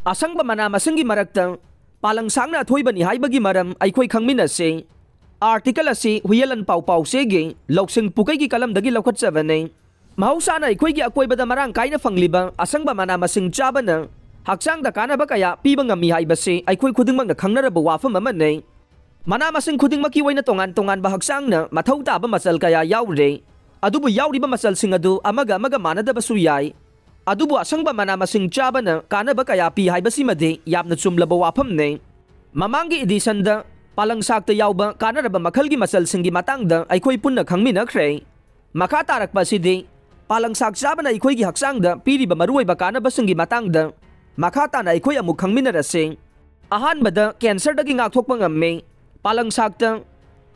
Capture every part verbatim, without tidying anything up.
ꯑꯁꯪꯕ ꯃꯅꯥ ꯃꯁꯤꯡꯒꯤ ꯃꯔꯛꯇ ꯄꯥꯂꯪꯁꯥꯛꯅ ꯑꯊꯣꯏꯕꯅꯤ ꯍꯥꯏꯕꯒꯤ ꯃꯔꯝ ꯑꯩꯈꯣꯏ ꯈꯪꯃꯤꯟꯅꯁꯤ꯫ ꯑꯥꯔꯇꯤꯀꯜ ꯑꯁꯤ ꯍꯨꯌꯦꯂꯟ ꯄꯥꯎ ꯄꯥꯎꯆꯦꯒꯤ ꯂꯧꯁꯤꯡ ꯄꯨꯀꯩꯒꯤ ꯀꯂꯝꯗꯒꯤ ꯂꯧꯈꯠꯆꯕꯅꯤ꯫ ꯃꯍꯧꯁꯥꯅ ꯑꯩꯈꯣꯏꯒꯤ ꯑꯀꯣꯏꯕꯗ ꯃꯔꯥꯡ ꯀꯥꯏꯅ ꯐꯪꯂꯤꯕ ꯑꯁꯪꯕ ꯃꯅꯥ ꯃꯁꯤꯡ ꯆꯥꯕꯅ ꯍꯛꯆꯥꯡꯗ ꯀꯥꯟꯅꯕ ꯀꯌꯥ ꯄꯤꯕ ꯉꯝꯃꯤ ꯍꯥꯏꯕꯁꯤ ꯑꯩꯈꯣꯏ ꯈꯨꯗꯤꯡꯃꯛꯅ ꯈꯪꯅꯔꯕ ꯋꯥꯐꯝ ꯑꯃꯅꯤ꯫ ꯃꯅꯥ ꯃꯁꯤꯡ ꯈꯨꯗꯤꯡꯃꯛꯀꯤ ꯑꯣꯏꯅ ꯇꯣꯉꯥꯟ ꯇꯣꯉꯥꯟꯕ ꯍꯛꯆꯥꯡꯅ ꯃꯊꯧ ꯇꯥꯕ ꯃꯆꯜ ꯀꯌꯥ ꯌꯥꯎꯔꯦ꯫ ꯑꯗꯨꯕꯨ ꯌꯥꯎꯔꯤꯕ ꯃꯆꯜꯁꯤꯡ ꯑꯗꯨ ꯑꯃꯒ ꯑꯃꯒ ꯃꯥꯟꯅꯗꯕꯁꯨ ꯌꯥꯏ꯫ ꯑꯗꯨꯕꯨ ꯑꯁꯪꯕ ꯃꯅꯥ ꯃꯁꯤꯡ ꯆꯥꯕꯅ ꯀꯥꯟꯅꯕ ꯀꯌꯥ ꯄꯤ ꯍꯥꯏꯕꯁꯤꯃꯗꯤ ꯌꯥꯝꯅ ꯆꯨꯝꯂꯕ ꯋꯥꯐꯝꯅꯤ꯫ ꯃꯃꯥꯡꯒꯤ ꯏꯗꯤꯁꯟꯗ ꯄꯥꯂꯪꯁꯥꯛꯇ ꯌꯥꯎꯕ ꯀꯥꯟꯅꯔꯕ ꯃꯈꯜꯒꯤ ꯃꯆꯜꯁꯤꯡꯒꯤ ꯃꯇꯥꯡꯗ ꯑꯩꯈꯣꯏ ꯄꯨꯟꯅ ꯈꯪꯃꯤꯟꯅꯈ꯭ꯔꯦ꯫ ꯃꯈꯥ ꯇꯥꯔꯛꯄ ꯑꯁꯤꯗꯤ ꯄꯥꯂꯪꯁꯥꯛ ꯆꯥꯕꯅ ꯑꯩꯈꯣꯏꯒꯤ ꯍꯛꯆꯥꯡꯗ ꯄꯤꯔꯤꯕ ꯃꯔꯨꯑꯣꯏꯕ ꯀꯥꯟꯅꯕꯁꯤꯡꯒꯤ ꯃꯇꯥꯡꯗ ꯃꯈꯥ ꯇꯥꯅ ꯑꯩꯈꯣꯏ ꯑꯃꯨꯛ ꯈꯪꯃꯤꯟꯅꯔꯁꯤ꯫ ꯑꯍꯥꯟꯕꯗ, ꯀꯦꯟꯁꯔꯗꯒꯤ ꯉꯥꯛꯊꯣꯛꯄ ꯉꯝꯃꯤ꯫ ꯄꯥꯂꯪꯁꯥꯛꯇ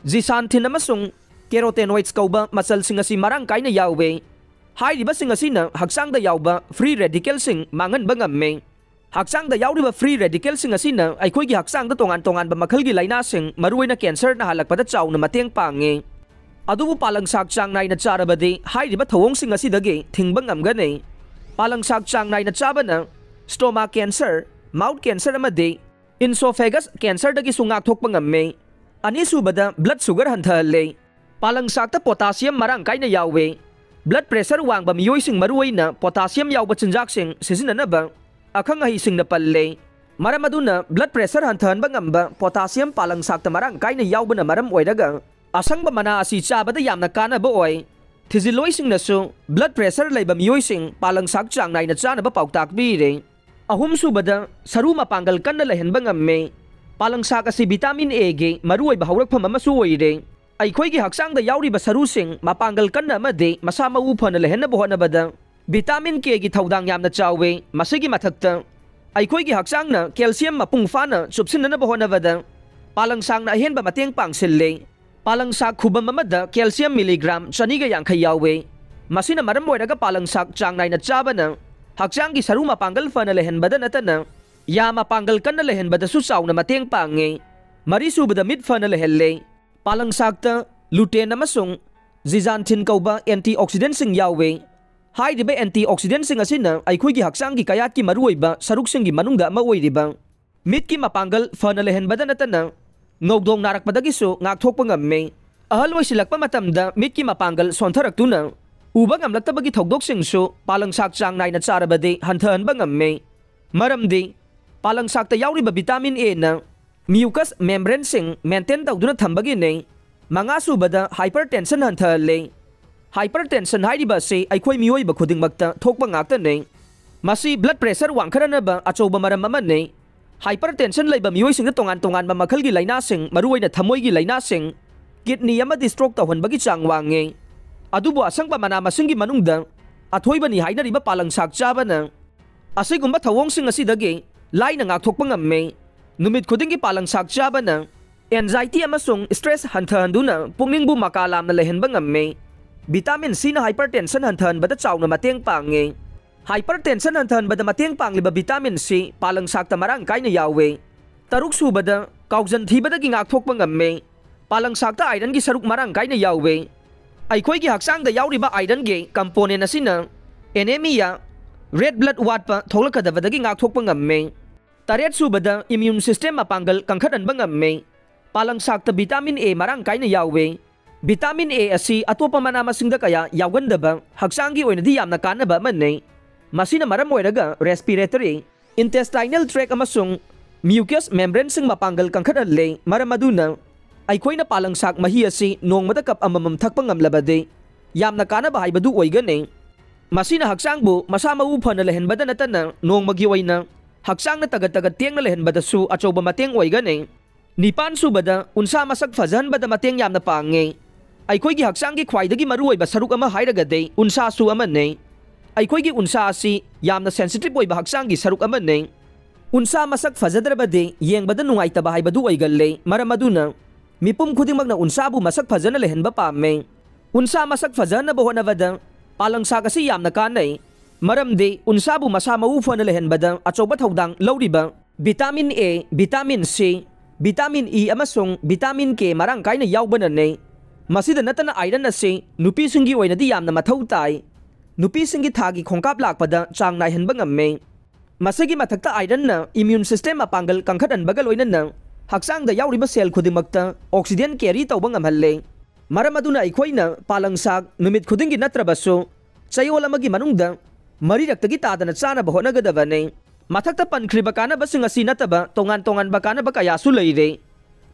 ꯖꯤꯁꯥꯟꯊꯤꯟ ꯑꯃꯁꯨꯡ ꯀꯦꯔꯣꯇꯦꯅꯣꯏꯗꯁ ꯀꯧꯕ ꯃꯆꯜꯁꯤꯡ ꯑꯁꯤ ꯃꯔꯥꯡ ꯀꯥꯏꯅ ꯌꯥꯎꯋꯦ꯫ ꯍꯥꯏꯔꯤꯕꯁꯤꯡ ꯑꯁꯤꯅ ꯍꯛꯆꯥꯡꯗ ꯌꯥꯎꯕ ꯐ꯭ꯔꯤ ꯔꯦꯗꯤꯀꯦꯜꯁꯤꯡ ꯃꯥꯡꯍꯟꯕ ꯉꯝꯃꯤ꯫ ꯍꯛꯆꯥꯡꯗ ꯌꯥꯎꯔꯤꯕ ꯐ꯭ꯔꯤ ꯔꯦꯗꯤꯀꯦꯜꯁꯤꯡ ꯑꯁꯤꯅ ꯑꯩꯈꯣꯏꯒꯤ ꯍꯛꯆꯥꯡꯗ ꯇꯣꯉꯥꯟ ꯇꯣꯉꯥꯟꯕ ꯃꯈꯜꯒꯤ ꯂꯥꯏꯅꯥꯁꯤꯡ, ꯃꯔꯨꯑꯣꯏꯅ ꯀꯦꯟꯁꯔ, ꯅꯥꯍꯜꯂꯛꯄꯗ ꯆꯥꯎꯅ ꯃꯇꯦꯡ ꯄꯥꯡꯉꯤ꯫ ꯑꯗꯨꯕꯨ ꯄꯥꯂꯪꯁꯥꯛ ꯆꯥꯡ ꯅꯥꯏꯅ ꯆꯥꯔꯕꯗꯤ ꯍꯥꯏꯔꯤꯕ ꯊꯧꯑꯣꯡꯁꯤꯡ ꯑꯁꯤꯗꯒꯤ ꯊꯤꯡꯕ ꯉꯝꯒꯅꯤ꯫ ꯄꯥꯂꯪꯁꯥꯛ ꯆꯥꯡ ꯅꯥꯏꯅ ꯆꯥꯕꯅ stomach cancer, mouth cancer ꯑꯃꯗꯤ esophagus cancerꯗꯒꯤꯁꯨ ꯉꯥꯛꯊꯣꯛꯄ ꯉꯝꯃꯤ꯫ ꯑꯅꯤꯁꯨꯕꯗ, blood sugar ꯍꯟꯊꯍꯜꯂꯤ꯫ ꯄꯥꯂꯪꯁꯥꯛꯇ potassium ꯃꯔꯥꯡ ꯀꯥꯏꯅ ꯌꯥꯎꯋꯤ꯫ Blood pressure ꯋꯥꯡꯕ ꯃꯤꯑꯣꯏꯁꯤꯡ, ꯃꯔꯨꯑꯣꯏꯅ potassium ꯌꯥꯎꯕ ꯆꯤꯟꯖꯥꯛꯁꯤꯡ ꯁꯤꯖꯤꯟꯅꯅꯕ ꯑꯈꯪ ꯑꯍꯩꯁꯤꯡꯅ ꯄꯜꯂꯤ꯫ ꯃꯔꯝ ꯑꯗꯨꯅ blood pressure ꯍꯟꯊꯍꯟꯕ ꯉꯝꯕ potassium ꯄꯥꯂꯪꯁꯥꯛꯇ ꯃꯔꯥꯡ ꯀꯥꯏꯅ ꯌꯥꯎꯕꯅ ꯃꯔꯝ ꯑꯣꯏꯔꯒ ꯑꯁꯪꯕ ꯃꯅꯥ ꯑꯁꯤ ꯆꯥꯕꯗ ꯌꯥꯝꯅ ꯀꯥꯟꯅꯕ ꯑꯣꯏ꯫ ꯊꯤꯖꯤꯜꯂꯣꯏꯁꯤꯡꯅꯁꯨ blood pressure ꯂꯩꯕ ꯃꯤꯑꯣꯏꯁꯤꯡ ꯄꯥꯂꯪꯁꯥꯛ ꯆꯥꯡ ꯅꯥꯏꯅ ꯆꯥꯅꯕ ꯄꯥꯎꯇꯥꯛ ꯄꯤꯔꯤ꯫ ꯑꯍꯨꯝꯁꯨꯕꯗ, ꯁꯔꯨ ꯃꯄꯥꯡꯒꯜ ꯀꯟꯅ ꯂꯩꯍꯟꯕ ꯉꯝꯃꯤ꯫ ꯄꯥꯂꯪꯁꯥꯛ ꯑꯁꯤ vitamin Aꯒꯤ ꯃꯔꯨꯑꯣꯏꯕ ꯍꯧꯔꯛꯐꯝ ꯑꯃꯁꯨ ꯑꯣꯏꯔꯦ꯫ ꯑꯩꯈꯣꯏꯒꯤ ꯍꯛꯆꯥꯡꯗ ꯌꯥꯎꯔꯤꯕ ꯁꯔꯨꯁꯤꯡ ꯃꯄꯥꯡꯒꯜ ꯀꯟꯅ ꯑꯃꯗꯤ ꯃꯁꯥ ꯃꯎ ꯐꯅ ꯂꯩꯍꯟꯅꯕ ꯍꯣꯠꯅꯕꯗ vitamin Kꯒꯤ ꯊꯧꯗꯥꯡ ꯌꯥꯝꯅ ꯆꯥꯎꯋꯤ꯫ ꯃꯁꯤꯒꯤ ꯃꯊꯛꯇ, ꯑꯩꯈꯣꯏꯒꯤ ꯍꯛꯆꯥꯡꯅ calcium ꯃꯄꯨꯡ ꯐꯥꯅ ꯆꯨꯞꯁꯤꯟꯅꯅꯕ ꯍꯣꯠꯅꯕꯗ ꯄꯥꯂꯪꯁꯥꯛꯅ ꯑꯍꯦꯟꯕ ꯃꯇꯦꯡ ꯄꯥꯡꯁꯤꯜꯂꯤ꯫ ꯄꯥꯂꯪꯁꯥꯛ ꯈꯨꯕꯝ ꯑꯃꯗ calcium milligram ꯆꯅꯤꯒ ꯌꯥꯡꯈꯩ ꯌꯥꯎꯋꯤ꯫ ꯃꯁꯤꯅ ꯃꯔꯝ ꯑꯣꯏꯔꯒ ꯄꯥꯂꯪꯁꯥꯛ ꯆꯥꯡ ꯅꯥꯏꯅ ꯆꯥꯕꯅ ꯍꯛꯆꯥꯡꯒꯤ ꯁꯔꯨ ꯃꯄꯥꯡꯒꯜ ꯐꯅ ꯂꯩꯍꯟꯕꯗ ꯅꯠꯇꯅ ꯌꯥ ꯃꯄꯥꯡꯒꯜ ꯀꯟꯅ ꯂꯩꯍꯟꯕꯗꯁꯨ ꯆꯥꯎꯅ ꯃꯇꯦꯡ ꯄꯥꯡꯉꯤ꯫ ꯃꯔꯤꯁꯨꯕꯗ, ꯃꯤꯠ ꯐꯅ ꯂꯩꯍꯜꯂꯤ꯫ ꯄꯥꯂꯪꯁꯥꯛꯇ lutein ꯑꯃꯁꯨꯡ zeaxanthin ꯀꯧꯕ antioxidantꯁꯤꯡ ꯌꯥꯎꯋꯤ꯫ ꯍꯥꯏꯔꯤꯕ antioxidantꯁꯤꯡ ꯑꯁꯤꯅ ꯑꯩꯈꯣꯏꯒꯤ ꯍꯛꯆꯥꯡꯒꯤ ꯀꯌꯥꯠꯀꯤ ꯃꯔꯨꯑꯣꯏꯕ ꯁꯔꯨꯛꯁꯤꯡꯒꯤ ꯃꯅꯨꯡꯗ ꯑꯃ ꯑꯣꯏꯔꯤꯕ ꯃꯤꯠꯀꯤ ꯃꯄꯥꯡꯒꯜ ꯐꯅ ꯂꯩꯍꯟꯕꯗ ꯅꯠꯇꯅ ꯉꯧꯗꯣꯡ ꯅꯥꯔꯛꯄꯗꯒꯤꯁꯨ ꯉꯥꯛꯊꯣꯛꯄ ꯉꯝꯃꯤ꯫ ꯑꯍꯜ ꯑꯣꯏꯁꯤꯜꯂꯛꯄ ꯃꯇꯝꯗ ꯃꯤꯠꯀꯤ ꯃꯄꯥꯡꯒꯜ ꯁꯣꯟꯊꯔꯛꯇꯨꯅ ꯎꯕ ꯉꯝꯂꯛꯇꯕꯒꯤ ꯊꯧꯗꯣꯛꯁꯤꯡꯁꯨ ꯄꯥꯂꯪꯁꯥꯛ ꯆꯥꯡ ꯅꯥꯏꯅ ꯆꯥꯔꯕꯗꯤ ꯍꯟꯊꯍꯟꯕ ꯉꯝꯃꯤ꯫ ꯃꯔꯝꯗꯤ ꯄꯥꯂꯪꯁꯥꯛꯇ ꯌꯥꯎꯔꯤꯕ vitamin Aꯅ mucous membraneꯁꯤꯡ maintain ꯇꯧꯗꯨꯅ ꯊꯝꯕꯒꯤꯅꯤ꯫ ꯃꯉꯥꯁꯨꯕꯗ hypertension ꯍꯟꯊꯍꯜꯂꯤ꯫ Hypertension ꯍꯥꯏꯔꯤꯕ ꯑꯁꯤ ꯑꯩꯈꯣꯏ ꯃꯤꯑꯣꯏꯕ ꯈꯨꯗꯤꯡꯃꯛꯇ ꯊꯣꯛꯄ ꯉꯥꯛꯇꯅꯤ꯫ ꯃꯁꯤ blood pressure ꯋꯥꯡꯈꯠꯍꯟꯅꯕ ꯑꯆꯧꯕ ꯃꯔꯝ ꯑꯃꯅꯤ꯫ Hypertension ꯂꯩꯕ ꯃꯤꯑꯣꯏꯁꯤꯡꯗ ꯇꯣꯉꯥꯟ ꯇꯣꯉꯥꯟꯕ ꯃꯈꯜꯒꯤ ꯂꯥꯏꯅꯥꯁꯤꯡ, ꯃꯔꯨꯑꯣꯏꯅ ꯊꯃꯣꯏꯒꯤ ꯂꯥꯏꯅꯥꯁꯤꯡ, kidney ꯑꯃꯗꯤ stroke ꯇꯧꯍꯟꯕꯒꯤ ꯆꯥꯡ ꯋꯥꯡꯉꯤ꯫ ꯑꯗꯨꯕꯨ ꯑꯁꯪꯕ ꯃꯅꯥ ꯃꯁꯤꯡꯒꯤ ꯃꯅꯨꯡꯗ ꯑꯊꯣꯏꯕꯅꯤ ꯍꯥꯏꯅꯔꯤꯕ ꯄꯥꯂꯪꯁꯥꯛ ꯆꯥꯕꯅ ꯑꯁꯤꯒꯨꯝꯕ ꯊꯧꯑꯣꯡꯁꯤꯡ ꯑꯁꯤꯗꯒꯤ ꯂꯥꯏꯅ ꯉꯥꯛꯊꯣꯛꯄ ꯉꯝꯃꯤ꯫ ꯅꯨꯃꯤꯠ ꯈꯨꯗꯤꯡꯒꯤ ꯄꯥꯂꯪꯁꯥꯛ ꯆꯥꯕꯅ anxiety ꯑꯃꯁꯨꯡ stress ꯍꯟꯊꯍꯟꯗꯨꯅ ꯄꯨꯛꯅꯤꯡꯕꯨ ꯃꯀꯥ ꯂꯥꯝꯅ ꯂꯩꯍꯟꯕ ꯉꯝꯃꯤ꯫ Vitamin Cꯅ hypertension ꯍꯟꯊꯍꯟꯕꯗ ꯆꯥꯎꯅ ꯃꯇꯦꯡ ꯄꯥꯡꯉꯤ꯫ Hypertension ꯍꯟꯊꯍꯟꯕꯗ ꯃꯇꯦꯡ ꯄꯥꯡꯂꯤꯕ vitamin C ꯄꯥꯂꯪꯁꯥꯛꯇ ꯃꯔꯥꯡ ꯀꯥꯏꯅ ꯌꯥꯎꯏ꯫ ꯇꯔꯨꯛ ꯁꯨꯕꯗ, ꯀꯥꯎꯖꯟ ꯊꯤꯕꯗꯒꯤ ꯉꯥꯛꯊꯣꯛꯄ ꯉꯝꯃꯤ꯫ ꯄꯥꯂꯪꯁꯥꯛꯇ ironꯒꯤ ꯁꯔꯨꯛ ꯃꯔꯥꯡ ꯀꯥꯏꯅ ꯌꯥꯎꯏ꯫ ꯑꯩꯈꯣꯏꯒꯤ ꯍꯛꯆꯥꯡꯗ ꯌꯥꯎꯔꯤꯕ ironꯒꯤ component ꯑꯁꯤꯅ anemia, red blood ꯋꯥꯠꯄ ꯊꯣꯛꯂꯛꯀꯗꯕꯗꯒꯤ ꯉꯥꯛꯊꯣꯛꯄ ꯉꯝꯃꯤ꯫ ꯇꯔꯦꯠ ꯁꯨꯕꯗ, immune system ꯃꯄꯥꯡꯒꯜ ꯀꯟꯈꯠꯍꯟꯕ ꯉꯝꯃꯤ꯫ ꯄꯥꯂꯪꯁꯥꯛꯇ vitamin A ꯃꯔꯥꯡ ꯀꯥꯏꯅ ꯌꯥꯎꯏ꯫ Vitamin A ꯑꯁꯤ ꯑꯇꯣꯞꯄ ꯃꯅꯥ ꯃꯁꯤꯡꯗ ꯀꯌꯥ ꯌꯥꯎꯒꯟꯗꯕ, ꯍꯛꯆꯥꯡꯒꯤ ꯑꯣꯏꯅꯗꯤ ꯌꯥꯝꯅ ꯀꯥꯟꯅꯕ ꯑꯃꯅꯤ꯫ ꯃꯁꯤꯅ ꯃꯔꯝ ꯑꯣꯏꯔꯒ respiratory, intestinal tract ꯑꯃꯁꯨꯡ mucous membraneꯁꯤꯡ ꯃꯄꯥꯡꯒꯜ ꯀꯟꯈꯠꯍꯜꯂꯤ, ꯃꯔꯝ ꯑꯗꯨꯅ ꯑꯩꯈꯣꯏꯅ ꯄꯥꯂꯪꯁꯥꯛ ꯃꯍꯤ ꯑꯁꯤ ꯅꯣꯡꯃꯗ cup ꯑꯃꯃꯝ ꯊꯛꯄ ꯉꯝꯂꯕꯗꯤ ꯌꯥꯝꯅ ꯀꯥꯟꯅꯕ ꯍꯥꯏꯕꯗꯨ ꯑꯣꯏꯒꯅꯤ꯫ ꯃꯁꯤꯅ ꯍꯛꯆꯥꯡꯕꯨ ꯃꯁꯥ ꯃꯎ ꯐꯅ ꯂꯩꯍꯟꯕꯗ ꯅꯠꯇꯅ ꯅꯣꯡꯃꯒꯤ ꯑꯣꯏꯅ ꯍꯛꯆꯥꯡꯅ ꯇꯒꯠ ꯇꯒꯠ ꯇꯦꯡꯅ ꯂꯩꯍꯟꯕꯗꯁꯨ ꯑꯆꯧꯕ ꯃꯇꯦꯡ ꯑꯣꯏꯒꯅꯤ꯫ ꯅꯤꯄꯥꯟ ꯁꯨꯕꯗ, ꯎꯟꯁꯥ ꯃꯁꯛ ꯐꯖꯍꯟꯕꯗ ꯃꯇꯦꯡ ꯌꯥꯝꯅ ꯄꯥꯡꯉꯤ꯫ ꯑꯩꯈꯣꯏꯒꯤ ꯍꯛꯆꯥꯡꯒꯤ ꯈ꯭ꯋꯥꯏꯗꯒꯤ ꯃꯔꯨꯑꯣꯏꯕ ꯁꯔꯨꯛ ꯑꯃ ꯍꯥꯏꯔꯒꯗꯤ ꯎꯟꯁꯥꯁꯨ ꯑꯃꯅꯤ꯫ ꯑꯩꯈꯣꯏꯒꯤ ꯎꯟꯁꯥ ꯑꯁꯤ ꯌꯥꯝꯅ sensitive ꯑꯣꯏꯕ ꯍꯛꯆꯥꯡꯒꯤ ꯁꯔꯨꯛ ꯑꯃꯅꯤ꯫ ꯎꯟꯁꯥ ꯃꯁꯛ ꯐꯖꯗ꯭ꯔꯕꯗꯤ ꯌꯦꯡꯕꯗ ꯅꯨꯡꯉꯥꯏꯇꯕ ꯍꯥꯏꯕꯗꯨ ꯑꯣꯏꯒꯜꯂꯤ꯫ ꯃꯔꯝ ꯑꯗꯨꯅ ꯃꯤꯄꯨꯝ ꯈꯨꯗꯤꯡꯃꯛꯅ ꯎꯟꯁꯥꯕꯨ ꯃꯁꯛ ꯐꯖꯅ ꯂꯩꯍꯟꯕ ꯄꯥꯝꯃꯤ꯫ ꯎꯟꯁꯥ ꯃꯁꯛ ꯐꯖꯍꯟꯅꯕ ꯍꯣꯠꯅꯕꯗ ꯄꯥꯂꯪꯁꯥꯛ ꯑꯁꯤ ꯌꯥꯝꯅ ꯀꯥꯟꯅꯩ꯫ ꯃꯔꯝꯗꯤ ꯎꯟꯁꯥꯕꯨ ꯃꯁꯥ ꯃꯎ ꯐꯅ ꯂꯩꯍꯟꯕꯗ ꯑꯆꯧꯕ ꯊꯧꯗꯥꯡ ꯂꯧꯔꯤꯕ vitamin A, vitamin C, vitamin E ꯑꯃꯁꯨꯡ vitamin K ꯃꯔꯥꯡ ꯀꯥꯏꯅ ꯌꯥꯎꯕꯅꯅꯤ꯫ ꯃꯁꯤꯗ ꯅꯠꯇꯅ iron ꯑꯁꯤ ꯅꯨꯄꯤꯁꯤꯡꯒꯤ ꯑꯣꯏꯅꯗꯤ ꯌꯥꯝꯅ ꯃꯊꯧ ꯇꯥꯏ꯫ ꯅꯨꯄꯤꯁꯤꯡꯒꯤ ꯊꯥꯒꯤ ꯈꯣꯡꯀꯥꯞ ꯂꯥꯛꯄꯗ ꯆꯥꯡ ꯅꯥꯏꯍꯟꯕ ꯉꯝꯃꯤ꯫ ꯃꯁꯤꯒꯤ ꯃꯊꯛꯇ ironꯅ immune system ꯃꯄꯥꯡꯒꯜ ꯀꯟꯈꯠꯍꯟꯕꯒ ꯂꯣꯏꯅꯅ ꯍꯛꯆꯥꯡꯗ ꯌꯥꯎꯔꯤꯕ cell ꯈꯨꯗꯤꯡꯃꯛꯇ oxygen carry ꯇꯧꯕ ꯉꯝꯍꯜꯂꯤ꯫ ꯃꯔꯝ ꯑꯗꯨꯅ ꯑꯩꯈꯣꯏꯅ ꯄꯥꯂꯪꯁꯥꯛ ꯅꯨꯃꯤꯠ ꯈꯨꯗꯤꯡꯒꯤ ꯅꯠꯇ꯭ꯔꯕꯁꯨ ꯆꯌꯣꯜ ꯑꯃꯒꯤ ꯃꯅꯨꯡꯗ ꯃꯔꯤꯔꯛꯇꯒꯤ ꯇꯥꯗꯅ ꯆꯥꯅꯕ ꯍꯣꯠꯅꯒꯗꯕꯅꯤ꯫ ꯃꯊꯛꯇ ꯄꯟꯈ꯭ꯔꯤꯕ ꯀꯥꯟꯅꯕꯁꯤꯡ ꯑꯁꯤ ꯅꯠꯇꯕ ꯇꯣꯉꯥꯟ ꯇꯣꯉꯥꯟꯕ ꯀꯥꯟꯅꯕ ꯀꯌꯥꯁꯨ ꯂꯩꯔꯤ꯫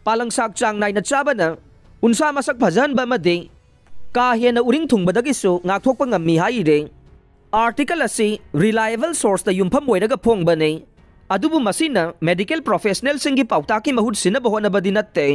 ꯄꯥꯂꯪꯁꯥꯛ ꯆꯥꯡ ꯅꯥꯏꯅ ꯆꯥꯕꯅ ꯎꯟꯁꯥ ꯃꯁꯛ ꯐꯖꯍꯟꯕ ꯑꯃꯗꯤ ꯀꯥ ꯍꯦꯟꯅ ꯎꯔꯤꯡ ꯊꯨꯡꯕꯗꯒꯤꯁꯨ ꯉꯥꯛꯊꯣꯛꯄ ꯉꯝꯃꯤ ꯍꯥꯏꯔꯤ꯫ Article ꯑꯁꯤ reliable sourceꯇ ꯌꯨꯝꯐꯝ ꯑꯣꯏꯔꯒ ꯐꯣꯡꯕꯅꯤ, ꯑꯗꯨꯕꯨ ꯃꯁꯤꯅ medical professionalꯁꯤꯡꯒꯤ ꯄꯥꯎꯇꯥꯛꯀꯤ ꯃꯍꯨꯠ ꯁꯤꯟꯅꯕ ꯍꯣꯠꯅꯕꯗꯤ ꯅꯠꯇꯦ꯫